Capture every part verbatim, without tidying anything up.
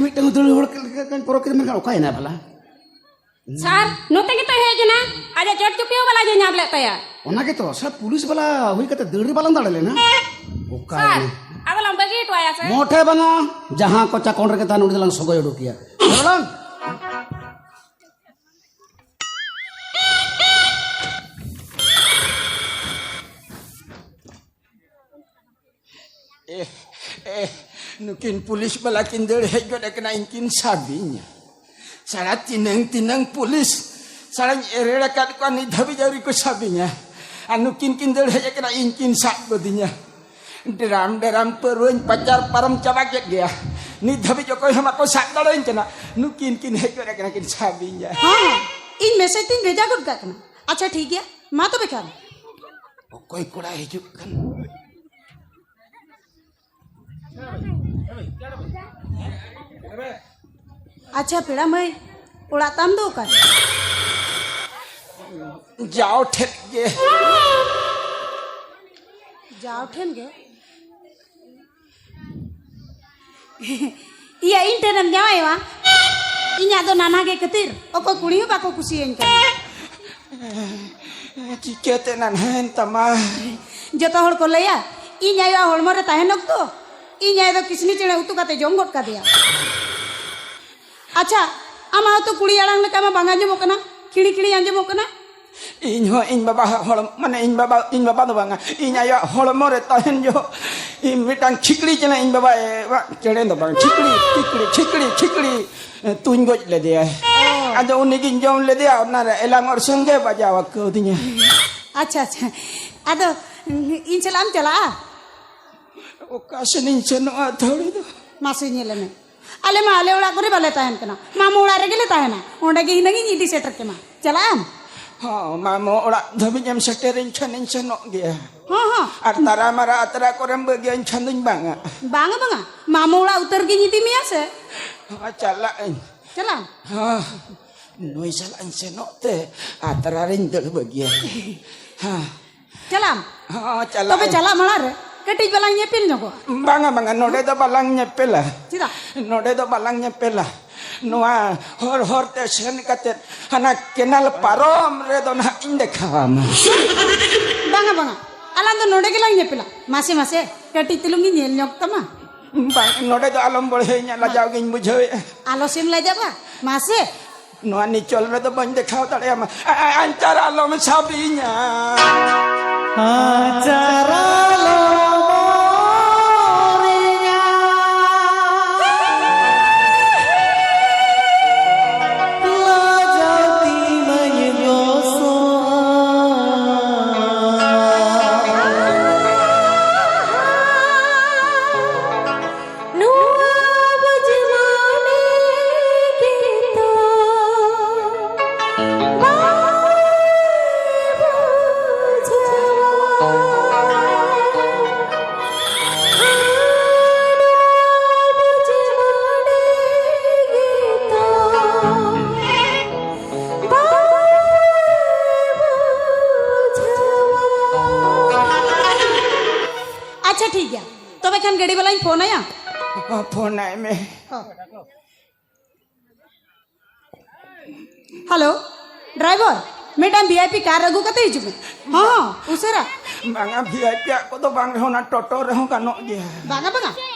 ᱢᱤᱫᱴᱟᱝ ᱫᱟᱹᱲ ᱦᱚᱲ ᱞᱮᱠᱟ ᱯᱚᱨᱚᱠ ᱠᱮᱫᱟ, ᱢᱮᱱᱠᱷᱟᱱ ᱚᱠᱟᱭᱮᱱᱟᱭ ᱵᱷᱟᱞᱟ? ᱥᱟᱨ, ᱱᱚᱛᱮ ᱜᱮᱛᱚᱭ ᱦᱮᱡ ᱮᱱᱟ᱾ ᱟᱡᱟᱜ ᱪᱚᱴ ᱪᱩᱯᱤ ᱦᱚᱸ ᱵᱟᱞᱟ ᱧᱮᱧᱟᱢ ᱞᱮᱫ ᱛᱟᱭᱟ᱾ ᱚᱱᱟ ᱜᱮᱛᱚ ᱥᱟᱨ, ᱯᱩᱞᱤᱥ ᱵᱟᱞᱟ ᱦᱩᱭ ᱠᱟᱛᱮ ᱫᱟᱹᱲ ᱨᱮ ᱵᱟᱞᱟᱝ ᱫᱟᱲᱮ ᱞᱮᱱᱟ᱾ ᱚᱠᱟᱭᱮᱱᱟ? ᱟᱫᱚ ᱞᱟᱝ ᱵᱟᱹᱜᱤ ᱦᱚᱴᱚ ᱟᱭᱟ ᱥᱮ? ᱢᱚᱴᱷᱮ ᱵᱟᱝᱟ, ᱡᱟᱦᱟᱸ ᱠᱚᱪᱟ ᱠᱚᱸᱰ ᱨᱮᱜᱮ ᱛᱟᱦᱮᱱ ᱚᱸᱰᱮ ᱫᱚᱞᱟᱝ ᱥᱚᱜᱚᱭ ᱩᱰᱩᱠᱮᱭᱟ᱾ ᱵᱟᱞᱟᱝ᱾ ᱮ, ᱮ, ᱱᱩᱠᱤᱱ ᱯᱩᱞᱤᱥ ᱵᱟᱞᱟ ᱠᱤᱱ ᱫᱟᱹᱲ ᱦᱮᱡ ᱜᱚᱫ ᱟᱠᱟᱱᱟ, ᱤᱧ ᱠᱤᱱ ᱥᱟᱵᱤᱧᱟ᱾ ᱥᱟᱞᱟ ᱛᱤᱱᱟᱹᱝ ᱛᱤᱱᱟᱹᱝ ᱯᱩᱞᱤᱥ, ᱥᱟᱞᱟᱧ ᱮᱨᱮᱲ ᱟᱠᱟᱫ ᱠᱚᱣᱟ, ᱱᱤᱛ ᱫᱷᱟᱹᱵᱤᱡ ᱟᱹᱣᱨᱤ ᱠᱚ ᱥᱟᱵᱤᱧᱟ᱾ ᱟᱨ ᱱᱩᱠᱤᱱ ᱠᱤᱱ ᱫᱟᱹᱲ ᱦᱮᱡ ᱟᱠᱟᱱᱟ, ᱤᱧ ᱠᱤᱱ ᱥᱟᱵ ᱜᱚᱫᱤᱧᱟ᱾ ᱰᱮᱨᱟᱢ ᱰᱮᱨᱟᱢ ᱯᱟᱹᱨᱣᱟᱹᱧ ᱯᱟᱪᱟᱨ ᱯᱟᱨᱚᱢ ᱪᱟᱵᱟ ᱠᱮᱫ ᱜᱮᱭᱟ, ᱱᱤᱛ ᱫᱷᱟᱹᱵᱤᱡ ᱚᱠᱚᱭ ᱦᱚᱸ ᱵᱟᱠᱚ ᱥᱟᱵ ᱫᱟᱲᱮᱭᱟᱹᱧ ᱠᱟᱱᱟ᱾ ᱱᱩᱠᱤᱱ ᱠᱤᱱ ᱦᱮᱡ ᱜᱚᱫ ᱟᱠᱟᱱᱟ, ᱠᱤᱱ ᱥᱟᱵᱤᱧᱟ᱾ ᱦᱚᱸ, ᱤᱧ ᱢᱮᱥᱮᱡᱽ ᱛᱤᱧ ᱵᱷᱮᱡᱟ ᱜᱚᱫ ᱠᱟᱜ ᱠᱟᱱᱟ᱾ ᱟᱪᱪᱷᱟ, ᱴᱷᱤᱠ ᱜᱮᱭᱟ, ᱢᱟ ᱛᱚᱵᱮ ᱠᱷᱟᱱ᱾ ᱚᱠᱚᱭ ᱠᱚᱲᱟᱭ ᱦᱤᱡᱩᱜ ᱠᱟᱱ? ᱟᱪᱪᱷᱟ, ᱯᱮᱲᱟ ᱢᱟᱹᱭ, ᱚᱲᱟᱜ ᱛᱟᱢ ᱫᱚ ᱚᱠᱟᱨᱮ? ᱡᱟᱣ ᱴᱷᱮᱱ ᱜᱮ᱾ ᱡᱟᱣ ᱴᱷᱮᱱ ᱜᱮ? ᱤᱭᱟᱹ, ᱤᱧ ᱴᱷᱮᱱᱮᱢ ᱡᱟᱶᱟᱭᱚᱜᱼᱟ? ᱤᱧᱟᱜ ᱫᱚ ᱱᱟᱱᱦᱟ ᱜᱮ ᱠᱷᱟᱹᱛᱤᱨ ᱚᱠᱚᱭ ᱠᱩᱲᱤ ᱦᱚᱸ ᱵᱟᱠᱚ ᱠᱩᱥᱤᱭᱟᱹᱧ ᱠᱟᱱᱟ᱾ ᱪᱤᱠᱟᱹᱛᱮ ᱱᱟᱱᱦᱟᱭᱮᱱ ᱛᱟᱢᱟ? ᱡᱚᱛᱚ ᱦᱚᱲ ᱠᱚ ᱞᱟᱹᱭᱟ, ᱤᱧ ᱟᱭᱳᱣᱟᱜ ᱦᱚᱲᱢᱚ ᱨᱮ ᱛᱟᱦᱮᱱ ᱚᱠᱛᱚ ᱤᱧ ᱟᱭᱳ ᱫᱚ ᱠᱤᱥᱱᱤ ᱪᱮᱬᱮ ᱩᱛᱩ ᱠᱟᱛᱮ ᱡᱚᱢ ᱜᱚᱫ ᱠᱟᱫᱮᱭᱟ᱾ ᱟᱪᱪᱷᱟ, ᱟᱢᱟᱜ ᱦᱚᱸᱛᱚ ᱠᱩᱲᱤ ᱟᱲᱟᱝ ᱞᱮᱠᱟ ᱢᱟ ᱵᱟᱝ ᱟᱸᱡᱚᱢᱚᱜ ᱠᱟᱱᱟ, ᱠᱷᱤᱲᱤ ᱠᱷᱤᱲᱤ ᱟᱸᱡᱚᱢᱚᱜ ᱠᱟᱱᱟ᱾ ᱤᱧ ᱦᱚᱸ ᱤᱧ ᱵᱟᱵᱟ ᱦᱚᱲ-, ᱢᱟᱱᱮ ᱤᱧ ᱵᱟᱵᱟ, ᱤᱧ ᱵᱟᱵᱟ ᱫᱚ ᱵᱟᱝᱟ, ᱤᱧ ᱟᱭᱳᱣᱟᱜ ᱦᱚᱲᱢᱚ ᱨᱮ ᱛᱟᱦᱮᱱ ᱡᱚᱦᱚᱜ ᱤᱧ ᱢᱤᱫᱴᱟᱝ ᱠᱷᱤᱠᱲᱤ ᱪᱮᱬᱮ, ᱤᱧ ᱵᱟᱵᱟ, ᱮ, ᱵᱟ, ᱪᱮᱬᱮ ᱫᱚ ᱵᱟᱝ, ᱠᱷᱤᱠᱲᱤ, ᱠᱷᱤᱠᱲᱤ, ᱠᱷᱤᱠᱲᱤ, ᱠᱷᱤᱠᱲᱤ, ᱮ, ᱛᱩᱧ ᱜᱚᱡ ᱞᱮᱫᱮᱭᱟᱭ᱾ ᱚ᱾ ᱟᱫᱚ ᱩᱱᱤᱜᱤᱧ ᱡᱚᱢ ᱞᱮᱫᱮᱭᱟ, ᱚᱱᱟ ᱨᱮ ᱮᱞᱟᱝ ᱚᱨᱥᱚᱝ ᱜᱮ ᱵᱟᱡᱟᱣ ᱟᱠᱟᱣᱫᱤᱧᱟ᱾ ᱟᱪᱪᱷᱟ, ᱟᱪᱪᱷᱟ᱾ ᱟᱫᱚ, ᱤᱧ ᱥᱟᱞᱟᱜ ᱮᱢ ᱪᱟᱞᱟᱜᱼᱟ? ᱚᱠᱟ ᱥᱮᱱᱤᱧ ᱥᱮᱱᱚᱜᱼᱟ ᱛᱷᱟᱹᱲᱤ ᱫᱚ? ᱢᱟᱥᱮ ᱧᱮᱞ ᱢᱮ, ᱟᱞᱮ ᱢᱟ ᱟᱞᱮ ᱚᱲᱟᱜ ᱠᱚᱨᱮ ᱵᱟᱞᱮ ᱛᱟᱦᱮᱱ ᱠᱟᱱᱟ, ᱢᱟᱢᱚ ᱚᱲᱟᱜ ᱨᱮᱜᱮ ᱞᱮ ᱛᱟᱦᱮᱱᱟ, ᱚᱸᱰᱮ ᱜᱮ ᱦᱩᱱᱟᱹᱝ ᱤᱧ ᱤᱫᱤ ᱥᱮᱴᱮᱨ ᱠᱮᱢᱟ᱾ ᱪᱟᱞᱟᱜ ᱟᱢ? ᱦᱚᱸ, ᱢᱟᱢᱚ ᱚᱲᱟᱜ ᱫᱷᱟᱹᱵᱤᱡ ᱮᱢ ᱥᱮᱴᱮᱨᱤᱧ ᱠᱷᱟᱱ ᱤᱧ ᱥᱮᱱᱚᱜ ᱜᱮᱭᱟ᱾ ᱦᱚᱸ, ᱦᱚᱸ᱾ ᱟᱨ ᱛᱟᱨᱟ ᱢᱟᱨᱟ ᱟᱛᱨᱟ ᱠᱚᱨᱮᱢ ᱵᱟᱹᱜᱤᱭᱟᱹᱧ ᱠᱷᱟᱱ ᱫᱚᱧ ᱵᱟᱝᱟ᱾ ᱵᱟᱝᱟ, ᱵᱟᱝᱟ, ᱢᱟᱢᱚ ᱚᱲᱟᱜ ᱩᱛᱟᱹᱨ ᱜᱤᱧ ᱤᱫᱤ ᱢᱮᱭᱟ ᱥᱮ᱾ ᱦᱚᱸ, ᱪᱟᱞᱟᱜ ᱟᱹᱧ᱾ ᱪᱟᱞᱟᱜ ᱟᱢ? ᱦᱚᱸ, ᱱᱩᱭ ᱥᱟᱞᱟᱜ ᱤᱧ ᱥᱮᱱᱚᱜ ᱛᱮ ᱟᱛᱨᱟ ᱨᱤᱧ ᱫᱟᱹᱲ ᱵᱟᱹᱜᱤᱭᱟ᱾ ᱦᱮᱸ᱾ ᱪᱟᱞᱟᱜ ᱟᱢ? ᱦᱚᱸ, ᱪᱟᱞᱟᱜ ᱛᱚᱵᱮ ᱟᱹᱧ᱾ ᱪᱟᱞᱟᱜ ᱢᱟᱲᱟᱝ ᱨᱮ ᱠᱟᱹᱴᱤᱡ ᱵᱟᱞᱟᱝ ᱧᱮᱯᱮᱞ ᱧᱚᱜᱚᱜᱼᱟ᱾ ᱵᱟᱝᱟ, ᱵᱟᱝᱟ, ᱱᱚᱰᱮ ᱫᱚ ᱵᱟᱞᱟᱝ ᱧᱮᱯᱮᱞᱟ᱾ ᱪᱮᱫᱟᱜ? ᱱᱚᱰᱮ ᱫᱚ ᱵᱟᱞᱟᱝ ᱧᱮᱯᱮᱞᱟ᱾ ᱱᱚᱣᱟ ᱦᱚᱨ ᱦᱚᱨ ᱛᱮ ᱥᱮᱱ ᱠᱟᱛᱮ ᱦᱟᱱᱟ ᱠᱮᱱᱟᱞ ᱯᱟᱨᱚᱢ ᱨᱮᱫᱚ ᱱᱟᱦᱟᱜ ᱤᱧ ᱫᱮᱠᱷᱟᱣᱟᱢᱟ᱾ ᱵᱟᱝᱟ, ᱵᱟᱝᱟ, ᱟᱞᱟᱝ ᱫᱚ ᱱᱚᱰᱮ ᱜᱮᱞᱟᱝ ᱧᱮᱯᱮᱞᱟ᱾ ᱢᱟᱥᱮ, ᱢᱟᱥᱮ, ᱠᱟᱹᱴᱤᱡ ᱪᱩᱞᱩᱝ ᱤᱧ ᱧᱮᱞ ᱧᱚᱜ ᱛᱟᱢᱟ᱾ ᱵᱟᱝ, ᱱᱚᱰᱮ ᱫᱚ ᱟᱞᱚᱢ ᱵᱚᱲᱦᱮᱭᱤᱧᱟ, ᱞᱟᱡᱟᱣ ᱜᱤᱧ ᱵᱩᱡᱷᱟᱹᱣᱮᱫᱼᱟ᱾ ᱟᱞᱚ ᱥᱮᱢ ᱞᱟᱡᱟᱜᱼᱟ, ᱢᱟᱥᱮ᱾ ᱱᱚᱣᱟ ᱱᱤᱪᱚᱞ ᱨᱮᱫᱚ ᱵᱟᱹᱧ ᱫᱮᱠᱷᱟᱣ ᱫᱟᱲᱮᱭᱟᱢᱟ᱾ ᱟ-, ᱟ-, ᱟᱧᱪᱟᱨ ᱟᱞᱚᱢ ᱥᱟᱵᱤᱧᱟ᱾ ᱟᱧᱪᱟᱨ ᱟᱞᱚᱢ ᱚᱨᱤᱧᱟ᱾ ᱞᱟᱡᱟᱣ ᱛᱤ ᱢᱟᱹᱧ ᱜᱚᱥᱚᱜᱼᱟ᱾ ᱱᱚᱣᱟ ᱵᱩᱡᱽ ᱢᱟᱱᱮ ᱜᱮᱛᱚ ᱵᱟᱭ ᱵᱩᱡᱷᱟᱹᱣᱟ᱾ ᱱᱚᱣᱟ ᱵᱩᱡᱽ ᱢᱟᱱᱮ ᱜᱮᱛᱚ ᱵᱟᱭ ᱵᱩᱡᱷᱟᱹᱣᱟ᱾ ᱟᱪᱪᱷᱟ, ᱴᱷᱤᱠ ᱜᱮᱭᱟ᱾ ᱛᱚᱵᱮ ᱠᱷᱟᱱ ᱜᱟᱹᱰᱤ ᱵᱟᱞᱟᱧ ᱯᱷᱳᱱ ᱟᱭᱟ᱾ ᱯᱷᱳᱱ ᱟᱭ ᱢᱮ᱾ ᱦᱚᱸ᱾ ᱦᱮᱞᱳ, ᱰᱨᱟᱭᱵᱷᱟᱨ, ᱢᱤᱫᱴᱟᱝ ᱵᱷᱤ ᱟᱭ ᱯᱤ ᱠᱟᱨ ᱟᱹᱜᱩ ᱠᱟᱛᱮ ᱦᱤᱡᱩᱜ ᱢᱮ᱾ ᱦᱚᱸ, ᱦᱚᱸ, ᱩᱥᱟᱹᱨᱟ᱾ ᱵᱟᱝᱟ, ᱵᱷᱤ ᱟᱭ ᱯᱤ ᱟᱜ ᱠᱚᱫᱚ ᱵᱟᱝ ᱨᱮᱦᱚᱸ, ᱚᱱᱟ ᱴᱳᱴᱳ ᱨᱮᱦᱚᱸ ᱜᱟᱱᱚᱜ ᱜᱮᱭᱟ᱾ ᱵᱟᱝᱟ, ᱵᱟᱝᱟ,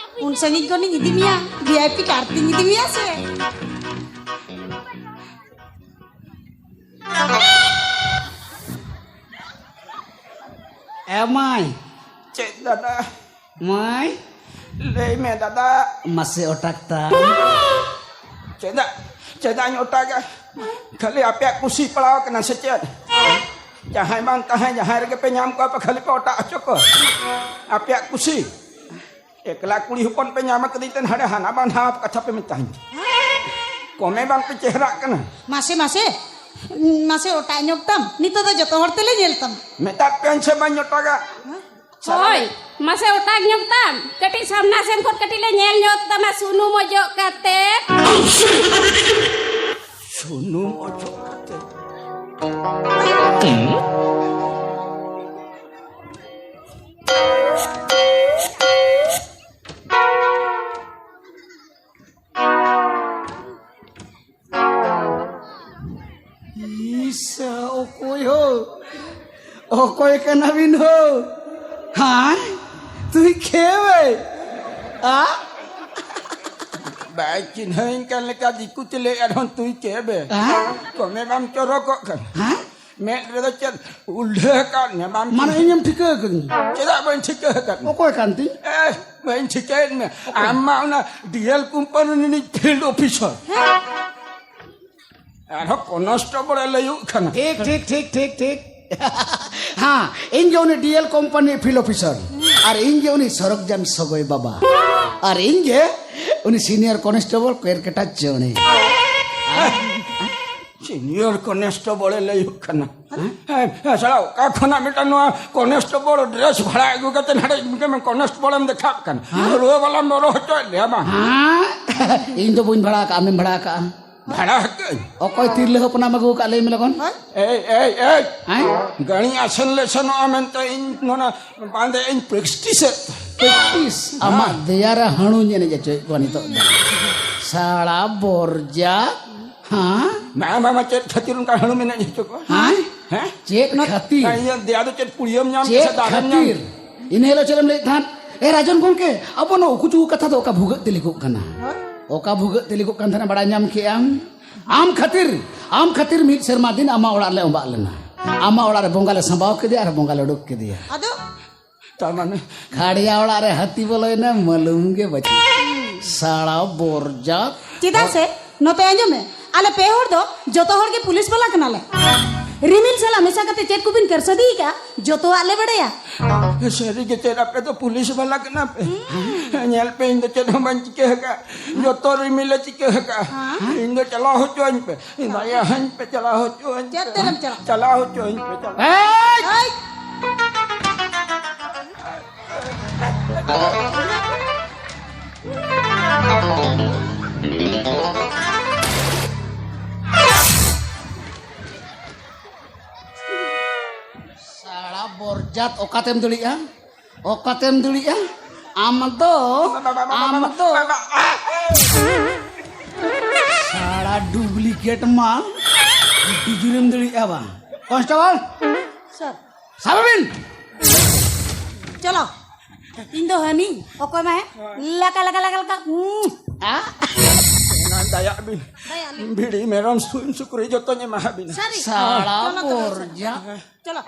ᱩᱱ ᱥᱟᱺᱜᱤᱧ ᱠᱷᱚᱱᱤᱧ ᱤᱫᱤ ᱢᱮᱭᱟ, ᱵᱷᱤ ᱟᱭ ᱯᱤ ᱠᱟᱨ ᱛᱤᱧ ᱤᱫᱤ ᱢᱮᱭᱟ ᱥᱮ᱾ ᱮ ᱢᱟᱹᱭ᱾ ᱪᱮᱫ ᱫᱟᱫᱟ? ᱢᱟᱹᱭ᱾ ᱞᱟᱹᱭ ᱢᱮ ᱫᱟᱫᱟ᱾ ᱢᱟᱥᱮ ᱚᱴᱟᱜ ᱛᱟᱢ᱾ ᱪᱮᱫᱟᱜ, ᱪᱮᱫᱟᱜ ᱤᱧ ᱚᱴᱟᱜᱟ? ᱠᱷᱟᱹᱞᱤ ᱟᱯᱮᱭᱟᱜ ᱠᱩᱥᱤ ᱯᱟᱲᱟᱣ ᱠᱟᱱᱟ ᱥᱮ ᱪᱮᱫ? ᱡᱟᱦᱟᱸᱭ ᱵᱟᱝ ᱛᱟᱦᱟᱸᱭ ᱡᱟᱦᱟᱸᱭ ᱨᱮᱜᱮ ᱯᱮ ᱧᱟᱢ ᱠᱚᱣᱟ ᱯᱮ, ᱠᱷᱟᱹᱞᱤ ᱯᱮ ᱚᱴᱟᱜ ᱦᱚᱪᱚ ᱠᱚᱣᱟ᱾ ᱟᱯᱮᱭᱟᱜ ᱠᱩᱥᱤ᱾ ᱮᱠᱞᱟ ᱠᱩᱲᱤ ᱦᱚᱯᱚᱱ ᱯᱮ ᱧᱟᱢ ᱠᱟᱹᱫᱤᱧ ᱛᱮ ᱦᱟᱸᱰᱮ ᱦᱟᱱᱟ ᱵᱟᱝ ᱱᱟᱣᱟ ᱠᱟᱛᱷᱟ ᱯᱮ ᱢᱮᱛᱟᱧ᱾ ᱠᱚᱢᱮ ᱵᱟᱝ ᱯᱮ ᱪᱮᱦᱨᱟᱜ ᱠᱟᱱᱟ᱾ ᱢᱟᱥᱮ, ᱢᱟᱥᱮ, ᱢᱟᱥᱮ ᱚᱴᱟᱜ ᱧᱚᱜ ᱛᱟᱢ, ᱱᱤᱛᱚᱜ ᱫᱚ ᱡᱚᱛᱚ ᱦᱚᱲ ᱛᱮᱞᱮ ᱧᱮᱞ ᱛᱟᱢᱟ᱾ ᱢᱮᱛᱟᱫ ᱯᱮᱭᱟᱹᱧ ᱥᱮ ᱵᱟᱹᱧ ᱚᱴᱟᱜᱟ? ᱦᱳᱭ, ᱢᱟᱥᱮ ᱚᱴᱟᱜ ᱧᱚᱜ ᱛᱟᱢ, ᱠᱟᱹᱴᱤᱡ ᱥᱟᱢᱱᱟ ᱥᱮᱱ ᱠᱷᱚᱱ ᱠᱟᱹᱴᱤᱡ ᱞᱮ ᱧᱮᱞ ᱧᱚᱜ ᱛᱟᱢᱟ ᱥᱩᱱᱩᱢ ᱚᱡᱚᱜ ᱠᱟᱛᱮ᱾ ᱥᱩᱱᱩᱢ ᱚᱡᱚᱜ ᱠᱟᱛᱮ᱾ ᱤᱥ, ᱚᱠᱚᱭ ᱦᱳ? ᱚᱠᱚᱭ ᱠᱟᱱᱟᱵᱤᱱ ᱦᱳ? ᱦᱮᱸ? ᱛᱩᱭ ᱠᱷᱮᱣᱮ? ᱟ? ᱵᱟᱭ ᱪᱤᱱᱦᱟᱹᱣᱤᱧ ᱠᱟᱱ ᱞᱮᱠᱟ ᱫᱤᱠᱩ ᱛᱮ ᱞᱟᱹᱭ ᱟᱨᱦᱚᱸ ᱛᱩᱭ ᱠᱷᱮᱣᱮ? ᱦᱮᱸ? ᱠᱚᱢᱮ ᱵᱟᱢ ᱪᱚᱨᱚᱠᱚᱜ ᱠᱟᱱᱟ᱾ ᱦᱮᱸ? ᱢᱮᱫ ᱨᱮᱫᱚ ᱪᱮᱫ ᱩᱞᱰᱷᱟᱹ ᱟᱠᱟᱫ ᱢᱮ ᱵᱟᱢ ᱢᱟᱱᱮ ᱪᱤᱱᱦᱟᱹ-, ᱤᱧᱮᱢ ᱴᱷᱤᱠᱟᱹ ᱟᱠᱟᱫᱤᱧᱟ? ᱪᱮᱫᱟᱜ ᱵᱟᱹᱧ ᱴᱷᱤᱠᱟᱹ ᱟᱠᱟᱫ ᱢᱮ? ᱚᱠᱚᱭ ᱠᱟᱱ ᱛᱤᱧ? ᱮ, ᱵᱟᱹᱧ ᱴᱷᱤᱠᱟᱹᱭᱮᱫ ᱢᱮ᱾ ᱟᱢ ᱢᱟ ᱚᱱᱟ ᱰᱤ ᱮᱞ ᱠᱳᱢᱯᱟᱱᱤ ᱨᱤᱱᱤᱡ ᱯᱷᱤᱞᱰ ᱚᱯᱷᱤᱥᱟᱨ᱾ ᱟᱨᱦᱚᱸ ᱠᱚᱱᱥᱴᱮᱵᱚᱞ ᱮ ᱞᱟᱹᱭᱩᱜ ᱠᱟᱱᱟ᱾ ᱴᱷᱤᱠ, ᱴᱷᱤᱠ, ᱴᱷᱤᱠ, ᱴᱷᱤᱠ, ᱴᱷᱤᱠ᱾ ᱦᱮᱸ, ᱤᱧ ᱜᱮ ᱩᱱᱤ ᱰᱤ ᱮᱞ ᱠᱳᱢᱯᱟᱱᱤ ᱯᱷᱤᱞᱰ ᱚᱯᱷᱤᱥᱟᱨ᱾ ᱟᱨ ᱤᱧ ᱜᱮ ᱩᱱᱤ ᱥᱚᱨᱚᱜᱡᱟᱢ ᱥᱚᱜᱚᱭ ᱵᱟᱵᱟ᱾ ᱟᱨ ᱤᱧ ᱜᱮ ᱩᱱᱤ ᱥᱤᱱᱤᱭᱚᱨ ᱠᱚᱱᱥᱴᱮᱵᱚᱞ ᱠᱮᱨᱠᱮᱴᱟ ᱪᱟᱹᱣᱲᱤ᱾ ᱥᱤᱱᱤᱭᱚᱨ ᱠᱚᱱᱥᱴᱮᱵᱚᱞ ᱮ ᱞᱟᱹᱭᱩᱜ ᱠᱟᱱᱟ᱾ ᱦᱮᱸ? ᱦᱮᱸ, ᱦᱮᱸ, ᱥᱟᱞᱟ, ᱚᱠᱟ ᱠᱷᱚᱱᱟᱜ ᱢᱤᱫᱴᱟᱝ ᱱᱚᱣᱟ ᱠᱚᱱᱥᱴᱮᱵᱚᱞ ᱰᱨᱮᱥ ᱵᱷᱟᱲᱟ ᱟᱹᱜᱩ ᱠᱟᱛᱮ ᱱᱟᱰᱮ ᱢᱤᱫᱴᱟᱝ ᱠᱚᱱᱥᱴᱮᱵᱚᱞ ᱮᱢ ᱫᱮᱠᱷᱟᱜ ᱠᱟᱱᱟ? ᱦᱮᱸ? ᱨᱩᱣᱟᱹ ᱵᱟᱞᱟᱢ ᱵᱚᱨᱚ ᱦᱚᱪᱚᱭᱮᱫ ᱞᱮᱭᱟ ᱵᱟᱝ? ᱦᱮᱸ? ᱤᱧ ᱫᱚ ᱵᱟᱹᱧ ᱵᱷᱟᱲᱟ ᱟᱠᱟᱜᱼᱟ, ᱟᱢᱮᱢ ᱵᱷᱟᱲᱟ ᱟᱠᱟᱜᱼᱟ᱾ ᱵᱷᱟᱲᱟ ᱟᱠᱟᱜᱼᱟᱹᱧ᱾ ᱚᱠᱚᱭ ᱛᱤᱨᱞᱟᱹ ᱦᱚᱯᱚᱱᱟᱢ ᱟᱹᱜᱩ ᱟᱠᱟᱫ, ᱞᱟᱹᱭ ᱢᱮ ᱞᱚᱜᱚᱱ? ᱮᱭ, ᱮᱭ, ᱮᱭ! ᱦᱮᱸ? ᱜᱟᱹᱲᱤ ᱟᱥᱮᱱ ᱞᱮ ᱥᱮᱱᱚᱜᱼᱟ ᱢᱮᱱᱛᱮ ᱤᱧ ᱱᱚᱰᱮ ᱵᱟᱸᱫᱮ ᱤᱧ ᱯᱨᱮᱠᱴᱤᱥᱮᱫ᱾ ᱯᱨᱮᱠᱴᱤᱥ? ᱟᱢᱟᱜ ᱦᱮᱸ᱾ ᱫᱮᱭᱟ ᱨᱮ ᱦᱟᱹᱬᱩᱧ ᱮᱱᱮᱡ ᱦᱚᱪᱚᱭᱮᱫ ᱠᱚᱣᱟ ᱱᱤᱛᱚᱜ ᱫᱚ᱾ ᱥᱟᱲᱟ ᱵᱚᱨᱡᱟ᱾ ᱦᱮᱸ? ᱢᱟ, ᱢᱟ, ᱢᱟ, ᱪᱮᱫ ᱠᱷᱟᱹᱛᱤᱨ ᱚᱱᱠᱟ ᱦᱟᱹᱬᱩᱢ ᱮᱱᱮᱡ ᱦᱚᱪᱚ ᱠᱚᱣᱟ? ᱦᱮᱸ? ᱦᱮᱸ? ᱪᱮᱫ ᱚᱱᱟ ᱠᱷᱟᱹᱛᱤᱨ? ᱤᱭᱟᱹ, ᱫᱮᱭᱟ ᱫᱚ ᱪᱮᱫ ᱯᱩᱲᱤᱭᱟᱹᱢ ᱧᱟᱢ ᱪᱮᱫ ᱠᱮᱫᱟ, ᱫᱟᱨᱮᱢ ᱧᱟᱢ ᱠᱷᱟᱹᱛᱤᱨ? ᱠᱮᱫᱟ? ᱤᱱᱟᱹ ᱦᱤᱞᱳᱜ ᱪᱮᱫ ᱮᱢ ᱞᱟᱹᱭᱮᱫ ᱛᱟᱦᱮᱸᱫ? ᱮ ᱨᱟᱡᱚᱱ ᱜᱚᱢᱠᱮ, ᱟᱵᱚ ᱱᱚᱣᱟ ᱩᱠᱩ ᱪᱩᱠᱩ ᱠᱟᱛᱷᱟ ᱫᱚ ᱚᱠᱟ ᱵᱷᱩᱜᱟᱹᱜ ᱛᱮ ᱞᱤᱠᱚᱜ ᱠᱟᱱᱟ? ᱦᱮᱸ? ᱚᱠᱟ ᱵᱷᱩᱜᱟᱹᱜ ᱛᱮ ᱞᱤᱠᱚᱜ ᱠᱟᱱ ᱛᱟᱦᱮᱱᱟ, ᱵᱟᱲᱟᱭ ᱧᱟᱢ ᱠᱮᱜ ᱟᱢ? ᱟᱢ ᱠᱷᱟᱹᱛᱤᱨ, ᱟᱢ ᱠᱷᱟᱹᱛᱤᱨ ᱢᱤᱫ ᱥᱮᱨᱢᱟ ᱫᱤᱱ ᱟᱢᱟᱜ ᱚᱲᱟᱜ ᱨᱮᱞᱮ ᱚᱸᱵᱟᱜ ᱞᱮᱱᱟ᱾ ᱟᱢᱟᱜ ᱚᱲᱟᱜ ᱨᱮ ᱵᱚᱸᱜᱟ ᱞᱮ ᱥᱟᱸᱵᱟᱣ ᱠᱮᱫᱮᱭᱟ ᱟᱨ ᱵᱚᱸᱜᱟ ᱞᱮ ᱩᱰᱩᱠ ᱠᱮᱫᱮᱭᱟ᱾ ᱟᱫᱚ? ᱛᱟᱨ ᱢᱟᱱᱮ? ᱠᱷᱟᱲᱭᱟ ᱚᱲᱟᱜ ᱨᱮ ᱦᱟᱹᱛᱤ ᱵᱚᱞᱚᱭᱮᱱᱟ, ᱢᱟᱞᱩᱢ ᱜᱮ ᱵᱟᱹᱪᱩᱜ᱾ ᱥᱟᱲᱟ ᱵᱚᱨᱡᱟᱛ᱾ ᱪᱮᱫᱟᱜ ᱥᱮ, ᱱᱚᱛᱮ ᱟᱸᱡᱚᱢ ᱢᱮ, ᱟᱞᱮ ᱯᱮ ᱦᱚᱲ ᱫᱚ ᱡᱚᱛᱚ ᱦᱚᱲ ᱜᱮ ᱯᱩᱞᱤᱥ ᱵᱟᱞᱟ ᱠᱟᱱᱟᱞᱮ᱾ ᱨᱤᱢᱤᱞ ᱥᱟᱞᱟᱜ ᱢᱮᱥᱟ ᱠᱟᱛᱮ ᱪᱮᱫ ᱠᱚᱵᱤᱱ ᱠᱟᱨᱥᱟᱫᱤ ᱟᱠᱟᱫᱼᱟ, ᱡᱚᱛᱚᱣᱟᱜ ᱞᱮ ᱵᱟᱲᱟᱭᱟ᱾ ᱥᱟᱹᱨᱤ ᱜᱮ ᱪᱮᱫ ᱟᱯᱮ ᱫᱚ ᱯᱩᱞᱤᱥ ᱵᱟᱞᱟ ᱠᱟᱱᱟ ᱯᱮ? ᱧᱮᱞ ᱯᱮ, ᱤᱧ ᱫᱚ ᱪᱮᱫ ᱦᱚᱸ ᱵᱟᱹᱧ ᱪᱤᱠᱟᱹ ᱟᱠᱟᱫᱼᱟ, ᱡᱚᱛᱚ ᱨᱤᱢᱤᱞ ᱮ ᱪᱤᱠᱟᱹ ᱟᱠᱟᱫᱼᱟ᱾ ᱦᱮᱸ? ᱤᱧ ᱫᱚ ᱪᱟᱞᱟᱣ ᱦᱚᱪᱚᱣᱟᱹᱧ ᱯᱮ, ᱫᱟᱭᱟ ᱟᱹᱧ ᱯᱮ, ᱪᱟᱞᱟᱣ ᱦᱚᱪᱚᱣᱟᱹᱧ ᱯᱮ᱾ ᱪᱮᱫ ᱛᱮᱨᱮᱢ ᱪᱟᱞᱟᱜᱼᱟ? ᱪᱟᱞᱟᱣ ᱦᱚᱪᱚᱣᱟᱹᱧ ᱯᱮ, ᱪᱟᱞᱟᱣ᱾ ᱮᱭ! ᱮᱭ! ᱥᱟᱲᱟ ᱵᱚᱨᱡᱟᱛ, ᱚᱠᱟᱛᱮᱢ ᱫᱟᱹᱲᱤᱜᱼᱟ? ᱚᱠᱟᱛᱮᱢ ᱫᱟᱹᱲᱤᱜᱼᱟ? ᱟᱢ ᱫᱚ, ᱟᱢ ᱫᱚ᱾ ᱥᱟᱲᱟ ᱰᱩᱵᱽᱞᱤᱠᱮᱴ ᱢᱟᱞ᱾ ᱰᱤᱡᱩᱨᱮᱢ ᱫᱟᱲᱮᱭᱟᱜᱼᱟ ᱵᱟᱝ? ᱠᱚᱱᱥᱴᱮᱵᱚᱞ, ᱥᱟᱨ᱾ ᱥᱟᱵᱮᱵᱤᱱ᱾ ᱪᱚᱞᱚ᱾ ᱤᱧ ᱫᱚ ᱦᱟᱹᱱᱤ, ᱚᱠᱚᱭ ᱢᱟ ᱦᱮᱸ? ᱞᱟᱠᱟ, ᱞᱟᱠᱟ, ᱞᱟᱠᱟ, ᱞᱟᱠᱟ᱾ ᱩᱸ᱾ ᱟ? ᱮᱱᱟ ᱫᱟᱭᱟᱜ ᱵᱤᱱ᱾ ᱫᱟᱭᱟᱜ ᱵᱤᱱ᱾ ᱵᱷᱤᱲᱤ, ᱢᱮᱨᱚᱢ, ᱥᱤᱢ, ᱥᱩᱠᱨᱤ ᱡᱚᱛᱚᱧ ᱮᱢᱟ ᱵᱤᱱᱟ᱾ ᱥᱟᱹᱨᱤ? ᱥᱟᱲᱟ ᱪᱚᱞᱚ, ᱪᱚᱞᱚ, ᱵᱚᱨᱡᱟ᱾ ᱪᱚᱞᱚ᱾